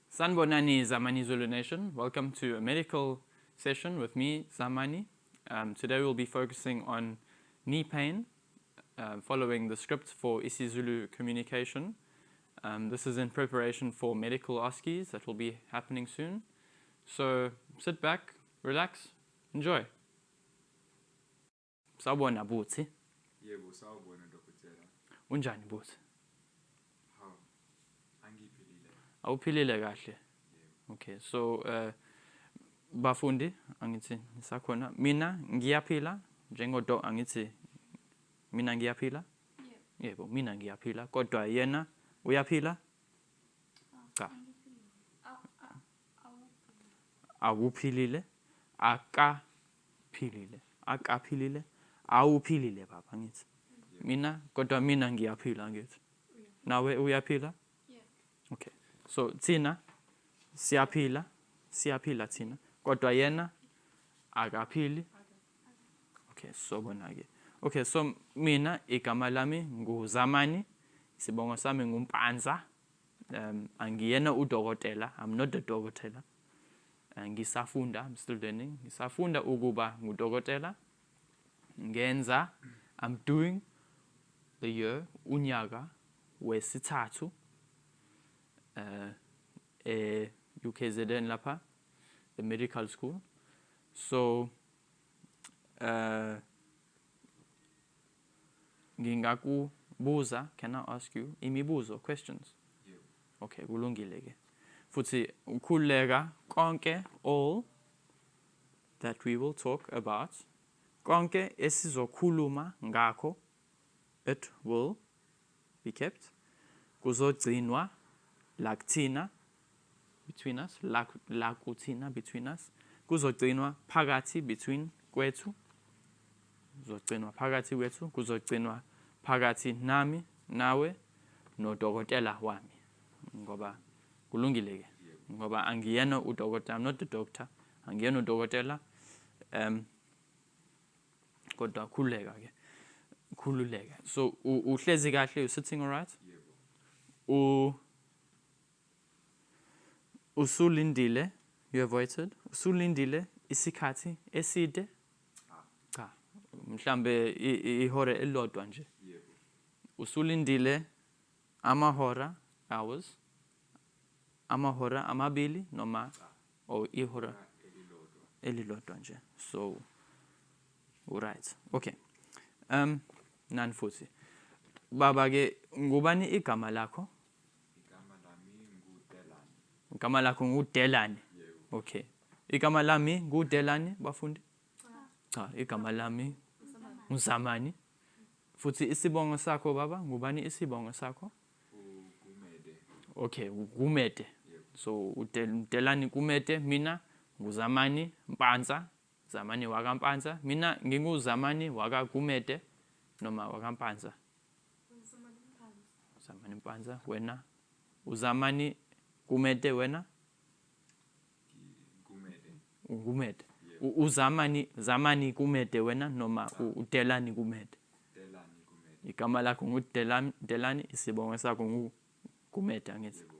Sanbonani Zamani Zulu Nation. Welcome to a medical session with me, Zamani. Today we'll be focusing on knee pain, following the script for isiZulu communication. This is in preparation for medical OSCEs that will be happening soon. So sit back, relax, enjoy. Sawubona Buthi. Yebo, sawubona dokotela. Unjani Buthi? Hawu, angiphilile. Awuphilile kahle? Yebo. Okay, so bafundi angithi nisakhona. Mina ngiyaphila njengodo angithi mina ngiyaphila. Yebo, mina ngiyaphila kodwa yena uyaphila? Cha. Awuphilile. Akaphilile. Akaphilile. Awuphilile baba angithi. Mina kodwa mina ngiyaphila angithi. Nawe uyaphila? Okay. So thina siyaphila, siyaphila thina kodwa yena akaphili. Okay, sobona ke. Okay, so mina igama lami nguZamani, isibongo sami nguMpanza. Angiyena udokotela, I'm not a dokotela. Ngisafunda, I'm still learning. Ngisafunda ukuba ngudokotela. Ngenza, I'm doing the year, unyaka wesithathu e UKZN lapha, the medical school. So ngingakubuza, can I ask you imibuzo, questions? Yebo. Okay, kulungile ke. Futhi ukhululeka konke, all that we will talk about, konke esizokhuluma ngakho, it will be kept, kuzogcinwa la kuthina, between us, la, la kuthina, between us, kuzogcinwa phakathi, between kwethu, kuzogcinwa phakathi kwethu, kuzogcinwa phakathi nami, nawe, nodokotela wami. Ngoba kulungile ke. Ngoba angiyena udokotela, I'm not the doctor, angiyena udokotela. Kodwa khululeka ke. Khululeka. So uhlezi kahle, you sitting all right? Yebo. Usulindile, you have waited. Usulindile isikhathi eside? Cha. Mhlambe ihora elilodwa nje. Yebo. Usulindile amahora, hours, amahora amabili noma or ihora elilodwa. Elilodwa nje. So right. Okay. Nani futhi. Baba ke ngubani igama lakho? Igama lami nguDelani. Igama lakho nguDelani. Yebo. Okay. Igama lami nguDelani bafundi? Cha, igama lami nguZamani. Futhi isibongo sakho baba ngubani isibongo sakho? UGumede. Okay, uGumede. Yebo. So uDelani Gumede, mina nguZamani Mpanza, Zamani wakaMpanza. Mina nginguZamani wakaGumede noma wakaMpanza. Zamani Mpanza, wena uZamani Gumede wena? Gumede. Gumede. Yebo. uZamani, Zamani Gumede wena noma uDelani Gumede? Delani Gumede. Igama lakho nguDelani, Delani, isibongo sakho nguGumede angithi. Yebo.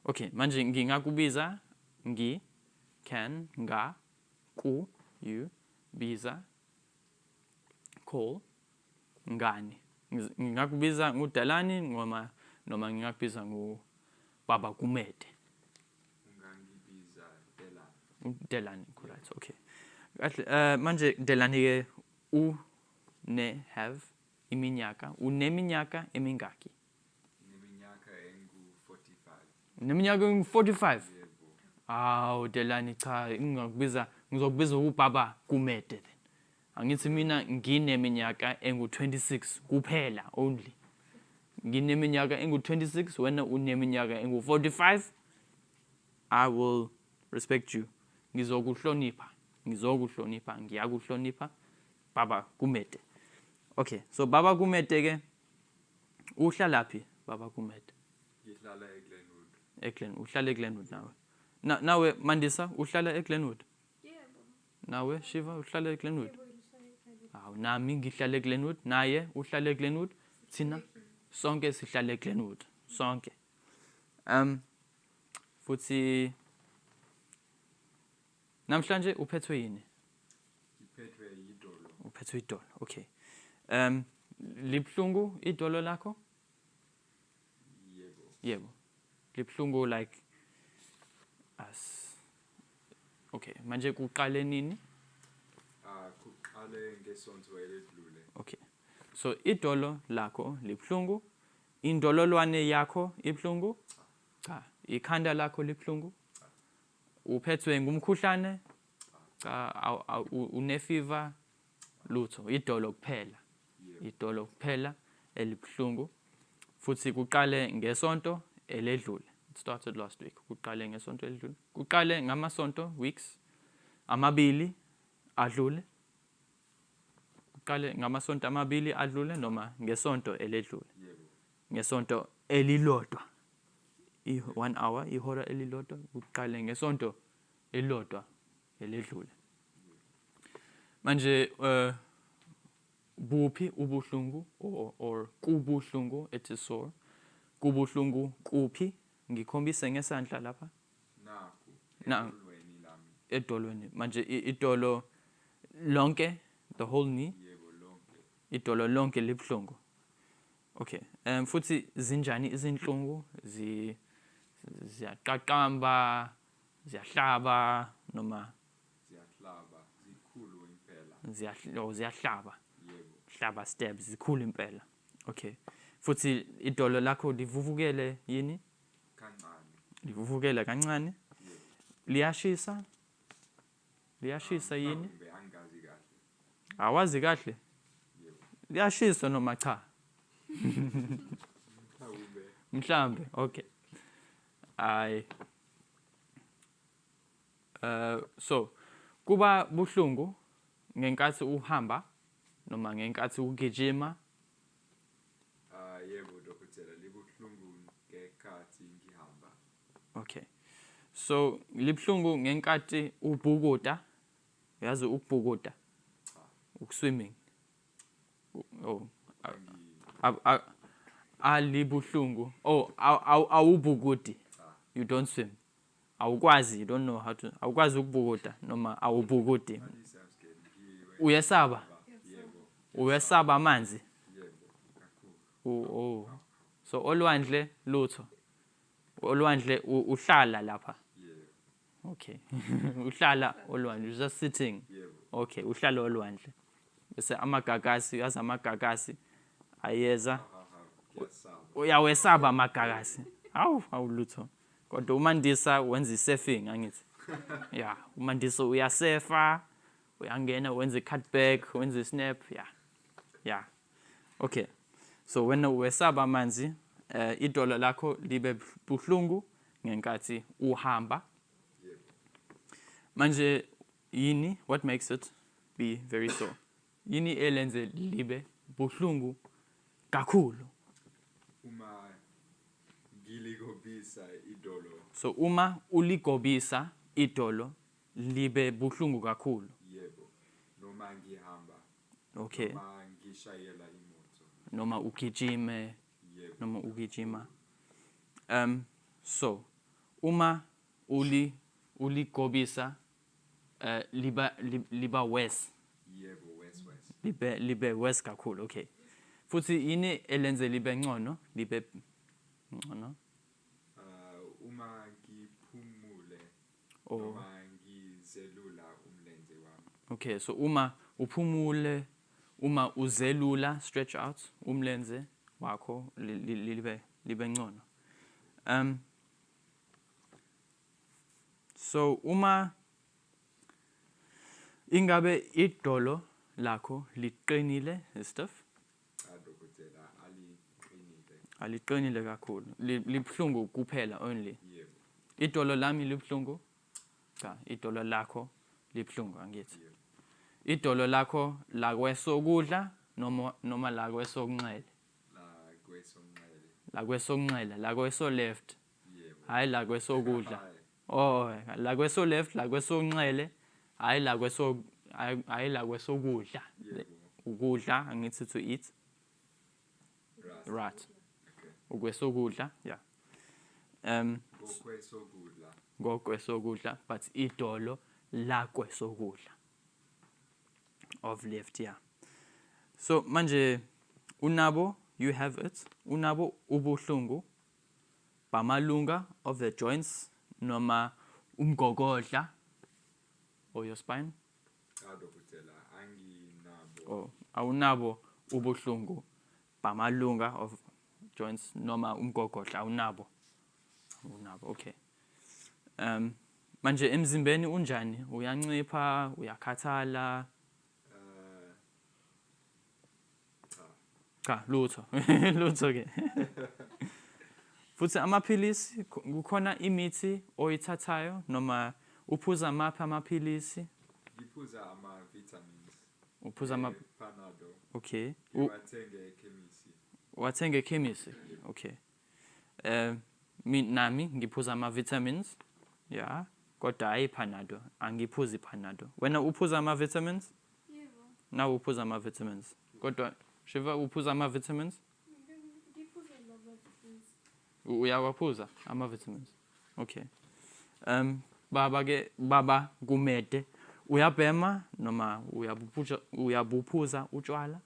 Okay, manje ngingakubiza ngi, can, nga, ku, you, biza, call, ngani. Ngingakubiza nguDelani noma ngingakubiza nguBaba Gumede. Ungangibiza Delani. Delani, correct. Okay. Kahle, manje Delani ke u ne have iminyaka, uneminyaka emingaki? Neminyaka engu-45. Neminyaka engu-45? Yebo. Awu Delani cha, ngizokubiza uBaba Gumede then. Angithi mina ngineminyaka engu-26 kuphela only. Ngineminyaka engu-26, wena uneminyaka engu-45. I will respect you. Ngizokuhlonipha, ngizokuhlonipha, ngiyakuhlonipha Baba Gumede. Okay, so Baba Gumede ke uhlala phi Baba Gumede? Ngihlala eGlenwood. eGlenwood, uhlala eGlenwood nawe. Nawe Mandisa uhlala eGlenwood? Yebo. Nawe Shiva uhlala eGlenwood? Yebo, ngihlala eGlenwood. Hawu, nami ngihlala eGlenwood, naye uhlala eGlenwood, thina sonke sihlala eGlenwood, sonke. Futhi namhlanje uphethwe yini? Ngiphethwe yidolo. Uphethwe idolo. Okay. Libuhlungu idolo lakho? Yebo. Yebo. Libuhlungu like as. Okay, manje kuqale nini? Kuqale ngesonto eledlule. Okay. So idolo lakho libuhlungu, indololwane yakho ibuhlungu? Cha. Ikhanda lakho libuhlungu? Uphethwe ngumkhuhlane? Cha, une-fever? Lutho, idolo kuphela. Yebo. Idolo kuphela elibuhlungu. Futhi kuqale ngesonto eledlule. It started last week. Kuqale ngesonto eledlule. Kuqale ngamasonto weeks amabili adlule. Kuqale ngamasonto amabili adlule noma ngesonto eledlule. Yebo. Ngesonto elilodwa. I 1 hour, ihora elilodwa, kuqale ngesonto elilodwa eledlule. Manje buphi ubuhlungu or kubuhlungu, it is sore. Kubuhlungu kuphi? Ngikhombise ngesandla lapha. Naku. Na. Edolweni lami. Edolweni. Manje idolo lonke, the whole knee. Yebo, lonke. Idolo lonke libuhlungu. Okay. Futhi zinjani izinhlungu? Ziyaqaqamba, ziyahlaba noma Ziyahlaba, zikhulu impela. Ziyahlaba. Yebo. Hlaba steps, zikhulu impela. Okay. Futhi idolo lakho livuvukele yini? Kancane. Livuvukele kancane. Yebo. Liyashisa? Liyashisa yini? Mhlawumbe angazi kahle. Awazi kahle? Yebo. Liyashisa noma cha? Mhlawumbe. Mhlambe, okay. Ay. So kuba buhlungu ngenkathi uhamba noma ngenkathi ugijima? Yebo dokotela, libuhlungu ngenkathi ngihamba. Okay. So libuhlungu ngenkathi ubhukuda? Uyazi ukubhukuda? Cha. Ukuswimming. Oh. Angi- Alibuhlungu. Oh, awubhukudi. Cha. You don't swim. Awukwazi, you don't know how to. Awukwazi ukubhukuda noma awubhukudi. Mandisa, I'm scared. Uyesaba? Yebo. Uyesaba amanzi? Yebo, kakhulu. Oh. So olwandle lutho. Olwandle uhlala lapha. Yebo. Okay. Uhlala olwandle, you're just sitting. Yebo. Okay, uhlala olwandle. Bese amagagasi, uyazi amagagasi ayeza. Ha ha, ngiyasaba. Uyawesaba amagagasi. Hawu, hawu lutho. Kodwa uMandisa wenza i-surfing angithi. Yeah, uMandisa uyasefa, uyangena wenza i-cutback, wenza i-snap, yeah. Yeah. Okay. So wena uwesaba amanzi, idolo lakho libe buhlungu ngenkathi uhamba. Yebo. Manje yini, what makes it be very sore? Yini elenze libe buhlungu kakhulu? Uma ngiligobisa idolo. So uma uligobisa idolo libe buhlungu kakhulu. Yebo. Noma ngihamba. Okay. Noma ngishayela imoto. Noma ugijime. Yebo. Noma ugijima. So uma uligobisa, liba worse. Yebo, worse, worse. Libe worse kakhulu, okay. Futhi yini elenze libe ngcono? Libe ngcono? Uma ngiphumule, Oh. noma ngizelula umlenze wami. Okay, so uma uphumule, uma uzelula, stretch out umlenze wakho libe ngcono. So uma ingabe idolo lakho liqinile, stiff? Cha dokotela, aliqinile. Aliqinile kakhulu. Libuhlungu kuphela only. Yebo. Idolo lami libuhlungu? Cha, idolo lakho libuhlungu angithi. Yebo. Idolo lakho la kwesokudla noma la kwesokunxele? La kwesonxele. La kwesokunxele, la kweso left. Yebo. Hayi la kwesokudla. Hayi. Oh, la kweso left, la kwesokunxele, hayi la kweso, hayi, hayi la kwesokudla. Yebo. Ukudla, angithi to eat. Right. Right. Okay. Ukwesokudla, yeah. Ngokwesokudla. Ngokwesokudla, but idolo lakwesokudla. Of left, yeah. So manje unabo, you have it. Unabo ubuhlungu bamalunga of the joints noma umgogodla or your spine. Cha dokotela, anginabo. Or awunabo ubuhlungu bamalunga of joints noma umgogodla, awunabo. Awunabo, okay. Manje emzimbeni unjani? Uyancipha, uyakhathala? Cha. Cha, lutho. Lutho ke. Futhi amaphilisi, kukhona imithi oyithathayo noma uphuza maphi amaphilisi? Ngiphuza ama-vitamins. Uphuza ama Panado. Okay. Ngiwathenge ekhemisi. Wathenge ekhemisi? Okay. Nami ngiphuza ama-vitamins. Yeah. Kodwa hayi Panado, angiphuzi Panado. Wena uphuza ama-vitamins? Yebo. Nawe uphuza ama-vitamins. Kodwa Shiva, uphuza ama-vitamins? Ngiphuza ama-vitamins. Uyawaphuza ama-vitamins? Okay. Baba ke, baba Gumede, uyabhema noma uyabuphuza utshwala?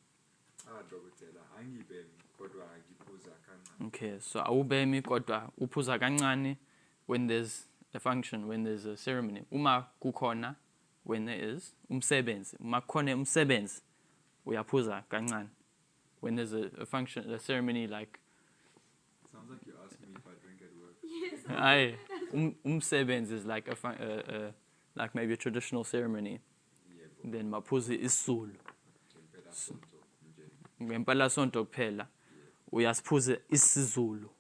Cha dokotela, angibhemi kodwa ngiphuza kancane. Okay, so awubhemi kodwa uphuza kancane when there's a function, when there's a ceremony. Uma kukhona, when there is umsebenzi, uma kukhona umsebenzi, uyaphuza kancane. When there's a function, a ceremony like. Sounds like you're asking me if I drink at work. Yes. Aye, umsebenzi is like like maybe a traditional ceremony. Yebo. Then maphuzi isiZulu. Ngempelasonto nje. Ngempelasonto kuphela. Uyasiphuza isiZulu.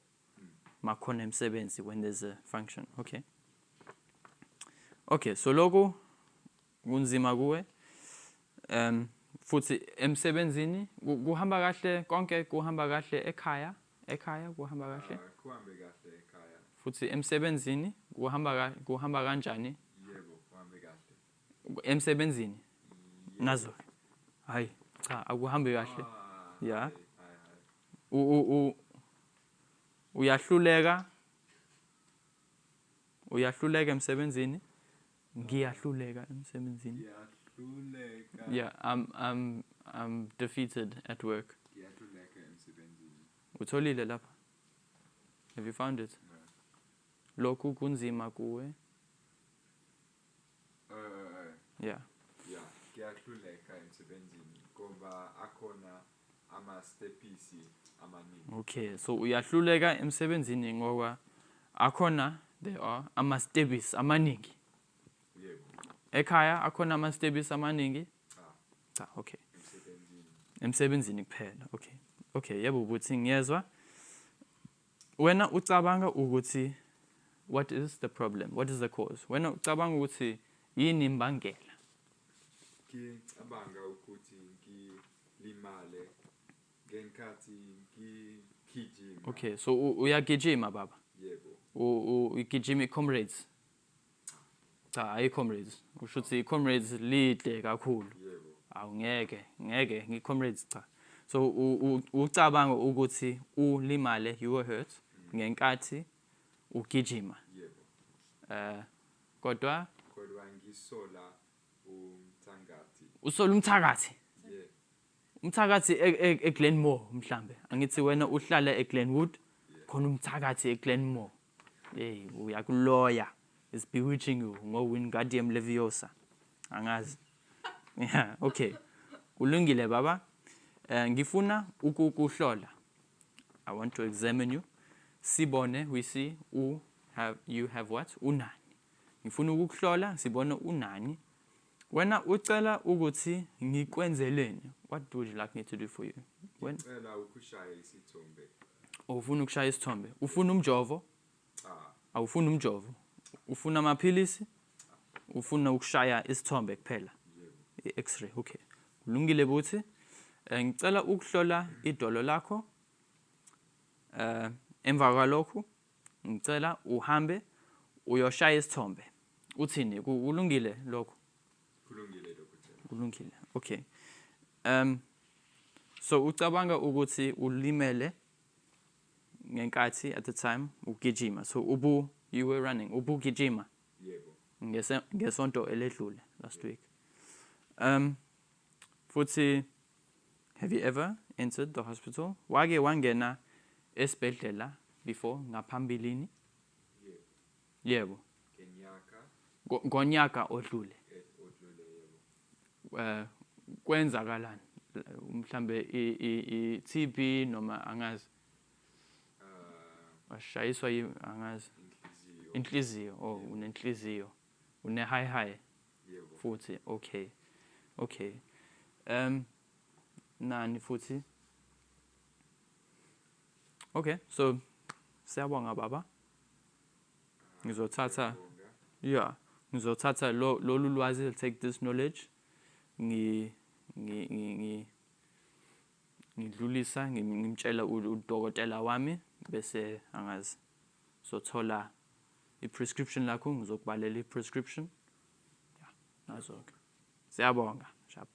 Makhona umsebenzi when there's a function. Okay. Okay, so lokhu kunzima kuwe. Futhi emsebenzini kuhamba kahle konke, kuhamba kahle ekhaya, ekhaya kuhamba kahle. Kuhambe kahle ekhaya. Futhi emsebenzini kuhamba kanjani? Yebo, kuhambe kahle. Emsebenzini? Yebo. Nazo. Hayi, cha, akuhambi kahle. Yeah. Hayi, hayi. Uyahluleka? Uyahluleka emsebenzini? Ngiyahluleka emsebenzini. Ngiyahluleka. Yeah, I'm defeated at work. Ngiyahluleka emsebenzini. Utholile lapha? Have you found it? No. Lokhu kunzima kuwe? Yeah. Yeah, ngiyahluleka emsebenzini ngoba akhona ama-stepisi amaningi. Okay, so uyahluleka emsebenzini ngoba akhona, there are ama-stepisi amaningi. Yebo. Ekhaya akhona ama-stepisi amaningi? Cha. Cha, okay. Emsebenzini. Emsebenzini kuphela. Okay. Okay, yebo ukuthi ngiyezwa. Wena ucabanga ukuthi what is the problem? What is the cause? Wena ucabanga ukuthi yini imbangela? Ngicabanga ukuthi ngilimale ngenkathi ngigijima. Okay, so uyagijima baba? Yebo. Ugijima i-comrades? Cha, hayi comrades. Usho ukuthi i-comrades lide kakhulu. Yebo. Awu ngeke, ngeke ngi-comrades cha. So ucabanga ukuthi ulimale, you were hurt ngenkathi ugijima. Yebo. Kodwa Kodwa ngisola umthakathi. Usola umthakathi? Yeah. Umthakathi eGlenmore mhlambe. Angithi wena uhlala eGlenwood, Yeah. khona umthakathi eGlenmore. Hey, uyakuloya. It's bewitching you ngo Wingardium Leviosa. Angazi. Yeah, okay. Kulungile baba. Ngifuna ukukuhlola. I want to examine you. Sibone, we see u have, you have what? Unani. Ngifuna ukukuhlola, sibone unani. Wena ucela ukuthi ngikwenzeleni. What would you like me to do for you? When? Ngicela ukushaya isithombe. Ufuna ukushaya isithombe. Ufuna umjovo? Cha. Awufuni umjovo. Ufuna amaphilisi? Ufuna ukushaya isithombe kuphela. Yebo. I-X-ray, okay. Kulungile buthi. Ngicela ukuhlola idolo lakho. Emva kwalokho ngicela uhambe uyoshaya isithombe. Uthini? Kulungile lokho? Kulungile dokotela. Kulungile. Okay. So ucabanga ukuthi ulimele ngenkathi at the time ugijima. So ubu you were running, ubugijima. Yebo. Ngesonto eledlule last week. Futhi have you ever entered the hospital? Wake wangena esibhedlela before ngaphambilini? Yebo. Yebo. Ngenyaka Ngonyaka odlule. Odlule yebo. Kwenzakalani? Mhlambe i TB noma angazi. Washayiswa angazi. Inhliziyo. Inhliziyo. Oh, unenhliziyo. Une high high. Yebo. Futhi okay. Okay. Nani futhi? Okay, so siyabonga baba. Ngizothatha yeah, ngizothatha lolu lwazi, I'll take this knowledge. Ngi ngi ngi ngi ngidlulisa ngimtshela udokotela wami bese angazi sothola i-prescription lakho, ngizokubalela i-prescription. Yeah, nazo ke. Siyabonga. Sharp.